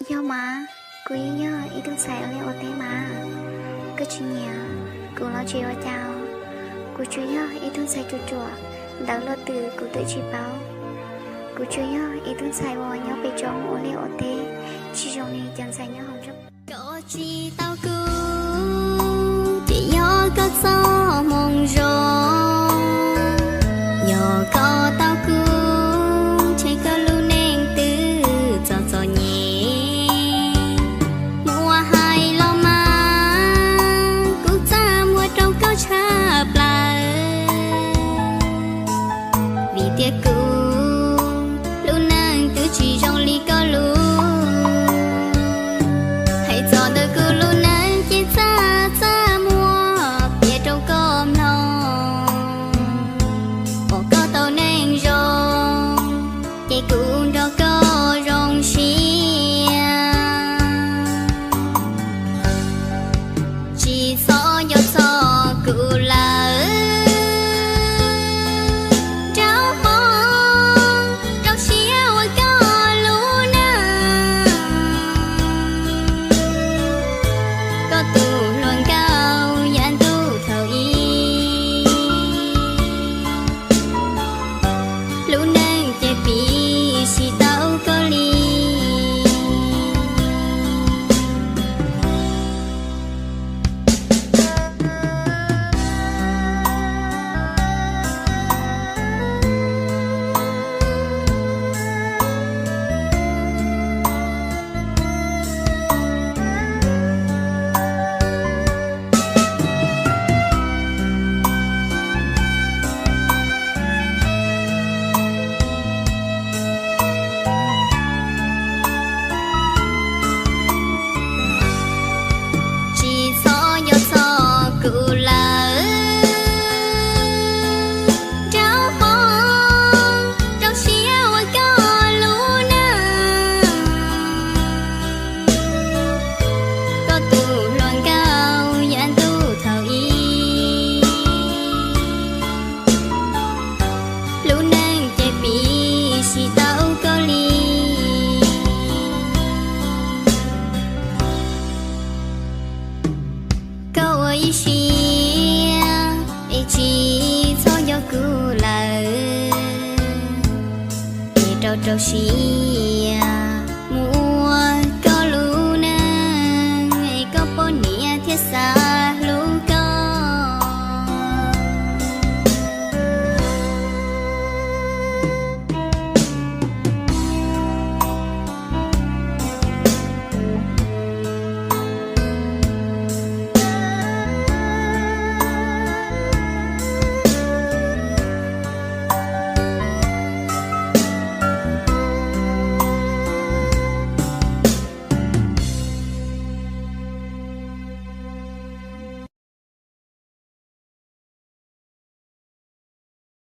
Yog mas, kuv yeej yog ib tug ntxhais ua liaj ua teb mas. Koj tsis nyiam kuv los tsis ua cas. Kuv tsuas yog ib tug ntxhais ruam ruam, ntawv luaj twm kuv twb tsis paub. Kuv tsuas yog ib tug ntxhais uas nyob pem roob ua liaj ua teb, tsis zoo li cov ntxhais nyob hauv nroog. Koj tsis tau kuv ces yog koj txoj moo zoo. Yog koj tau kuv ces koj lub neej twb txom txom nyem. Muab hais los mas kuv txaj muag rau koj tshaj plaws. Vim tias kuv lub neej twb tsis zoo li koj lub. Hais txog ntawm kuv lub neej ces txaj txaj muag piav rau koj mloog. Pom koj tau neej zoo ces kuv nrog koj zoo siab. Tsis txhob nco txog kuv lawm, rau hmo rau siab ua koj lub neej. Koj tus hluas nkauj yav ntuj thaum ub, lub neej ces piv tsis tau koj li. Tsis txhob nco txog kuv lawm, rau hmo rau siab ua koj lub neej. Koj tus hluas nkauj yav ntuj thaum ub, lub neej ces piv tsis tau koj li. Koj ua ib siab es tsis txhob nco kuv lawm, es rau rau siab